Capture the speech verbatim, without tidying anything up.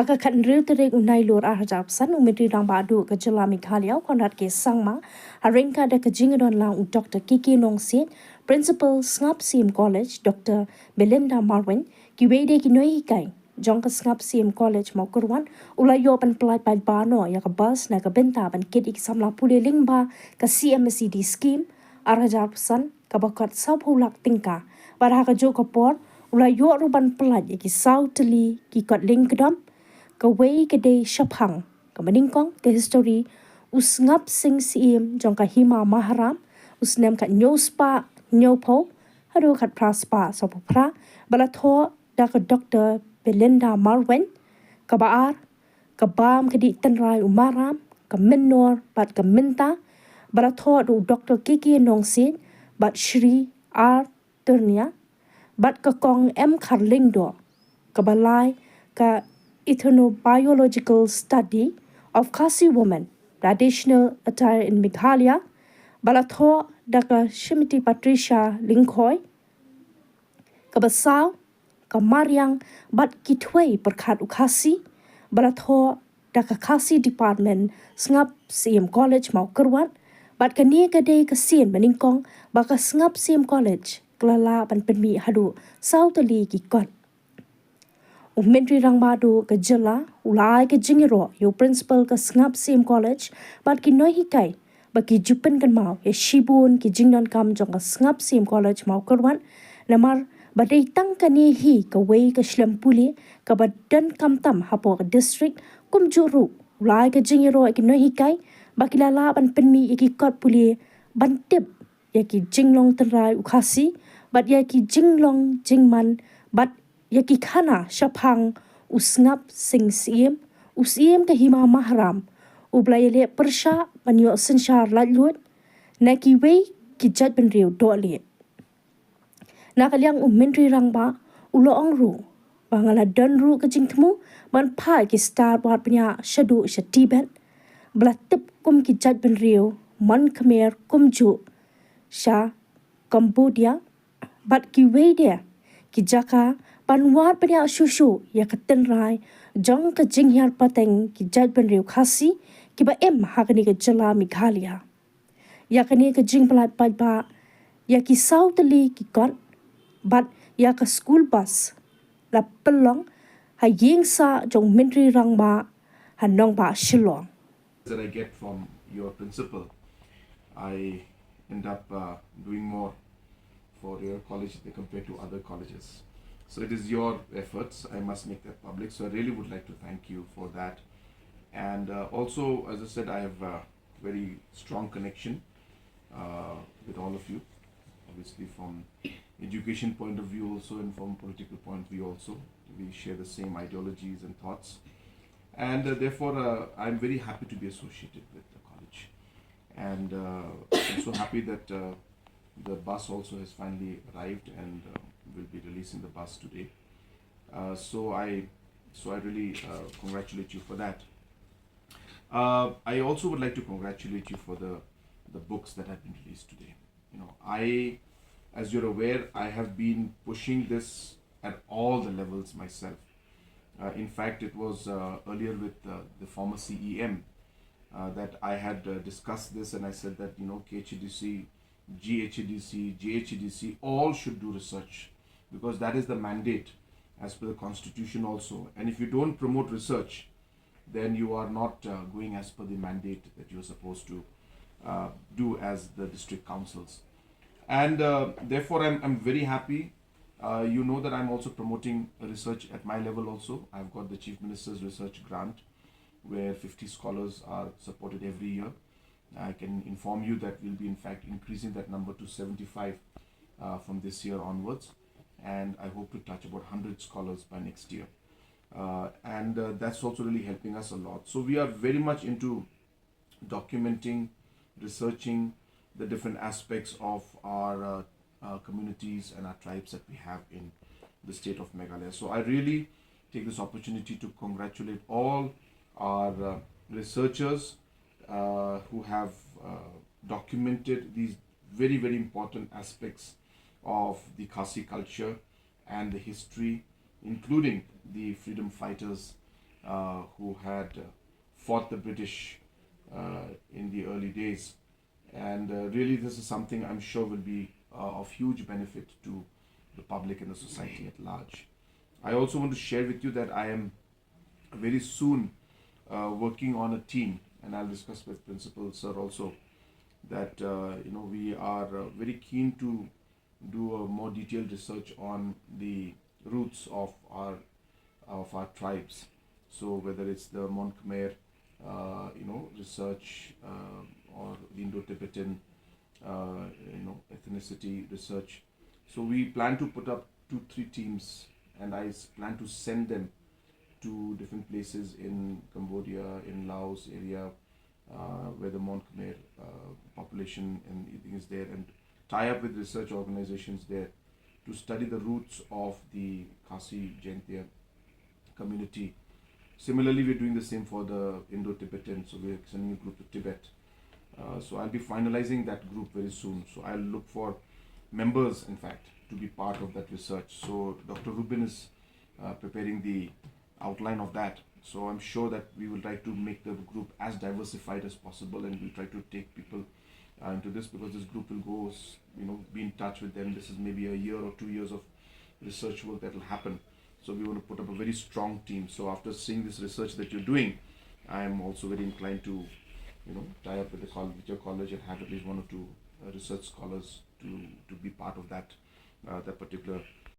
Ha ka khathynriew tarik u Nailur arhajar arphew san, u Myntri Rangbah Duh ka Jylla Meghalaya u Conrad K Sangma, ha ryngkat da ka jingdon lang u Doctor K K Nongsiej, Principal Sngap Syiem College, Doctor Belinda Marwein, kiwei de ki nonghikai jong ka Sngap Syiem College Mawkyrwat, u la ïoh ban pyllait paidbah noh ïa ka bus na ka bynta ban kit ïa ki samla pule lyngba ka C M S E D scheme arhajar arphew san, kaba kot sawphew lak tyngka. Bad ha kajuh ka por u la ïoh ruh ban pyllait ïa ki saw tylli ki kot lyngkdom. Kawei ka dei shaphang kaba nyngkong ka history u Sngap Sing Syiem jong ka Hima Maharam, u snem khathynñiew spah hynñiewphew haduh khatphra spah sawphew phra, ba la thoh da ka Doctor Belinda Marwein. Kaba ar, ka bam ka dih tynrai u Maram, ka mynnor bad ka mynta, ba la thoh da u Doctor K K Nongsiej bad Shri R Turnia, bad ka Kong M Kharlyngdoh. Kaba lai, ka Ethnobiological Study of Khasi Women, Traditional Attire in Meghalaya, ba la thoh da ka Srimati Patricia Lyngkhoi. Kaba saw, ka mariang bad ki thwei pyrkhat u Khasi, ba la thoh da ka Khasi Department, Sngap Syiem College Mawkyrwat. Bad kane ka dei ka sien ba nyngkong ba ka Sngap Syiem College ka la lah ban pynmih haduh saw tylli ki kot. U Myntri Rangbah Duh ka Jylla u la ai ka jingïaroh ïa u Principal ka Sngap Syiem College bad ki nonghikai ba ki ju pynkynmaw ïa shibun ki jingdonkam jong ka Sngap Syiem College Mawkyrwat. Namar ba dei tang kane hi kawei ka shlem pule kaba donkam tam hapoh ka district. Kumjuh ruh u la ai ka jingïaroh ïa ki nonghikai ba ki la lah ban pynmih ïa ki kot pule ban tip ïa ki jinglong tynrai u Khasi bad ïa ki jinglong jingman bad ïa ki khana shaphang u Sngap Sing Syiem, u Syiem ka Hima Maharam, u ba la ïaleh pyrshah ban ïoh synshar laitluid na kiwei ki jaitbynriew dohlieh. Na ka liang u Myntri Rangbah u la ong ruh ba nga la don ruh ka jingthmu ban phah ki stad wad bniah shaduh sha Tibet, ba la tip kum ki jaitbynriew Mon Khmer kumjuh sha Cambodia bad kiwei de ki jaka ban wad bniah shuh shuh ïa ka tynrai jong ka jinghiar pateng ki jaitbynriew Khasi kiba im ha kane ka jylla Meghalaya. Ïa kane ka jingpyllait paidbah ïa ki saw tylli ki kot bad ïa ka school bus la pynlong ha ïing sah jong u Myntri Rangbah ha nongbah Shillong. That I get from your principal, I end up uh, doing more for your college than compared to other colleges. So it is your efforts, I must make that public. So I really would like to thank you for that. And uh, also, as I said, I have a very strong connection uh, with all of you. Obviously, from education point of view also and from political point of view also, we share the same ideologies and thoughts. And uh, therefore, uh, I'm very happy to be associated with the college. And uh, I'm so happy that uh, the bus also has finally arrived and uh, will be releasing the bus today. Uh, so I, so I really uh, congratulate you for that. Uh, I also would like to congratulate you for the, the books that have been released today. You know, I, as you're aware, I have been pushing this at all the levels myself. Uh, in fact, it was uh, earlier with uh, the former C E M uh, that I had uh, discussed this, and I said that, you know, K H A D C, G H A D C, J H A D C, all should do research, because that is the mandate as per the constitution also. And if you don't promote research, then you are not uh, going as per the mandate that you're supposed to uh, do as the district councils. And uh, therefore, I'm, I'm very happy. Uh, you know that I'm also promoting research at my level also. I've got the Chief Minister's Research Grant, where fifty scholars are supported every year. I can inform you that we'll be, in fact, increasing that number to seventy-five uh, from this year onwards. And I hope to touch about one hundred scholars by next year. Uh, and uh, that's also really helping us a lot. So we are very much into documenting, researching the different aspects of our uh, uh, communities and our tribes that we have in the state of Meghalaya. So I really take this opportunity to congratulate all our uh, researchers uh, who have uh, documented these very, very important aspects of the Khasi culture and the history, including the freedom fighters uh, who had uh, fought the British uh, in the early days. And uh, really, this is something I'm sure will be uh, of huge benefit to the public and the society at large. I also want to share with you that I am very soon uh, working on a team, and I'll discuss with Principal Sir also that uh, you know we are uh, very keen to do a more detailed research on the roots of our of our tribes. So whether it's the Mon Khmer, uh, you know, research uh, or the Indo-Tibetan, uh, you know, ethnicity research. So we plan to put up two, three teams, and I s- plan to send them to different places in Cambodia, in Laos area, uh, where the Mon Khmer uh, population and everything is there, and tie up with research organizations there to study the roots of the Khasi Jaintia community. Similarly, we're doing the same for the Indo-Tibetan, so we're sending a group to Tibet. Uh, so I'll be finalizing that group very soon. So I'll look for members, in fact, to be part of that research. So Doctor Rubin is uh, preparing the outline of that. So I'm sure that we will try to make the group as diversified as possible, and we'll try to take people uh, into this, because this group will go, s- you know, be in touch with them. This is maybe a year or two years of research work that will happen. So we want to put up a very strong team. So after seeing this research that you're doing, I'm also very inclined to, you know, tie up with the college, with your college, and have at least one or two uh, research scholars to to be part of that uh, that particular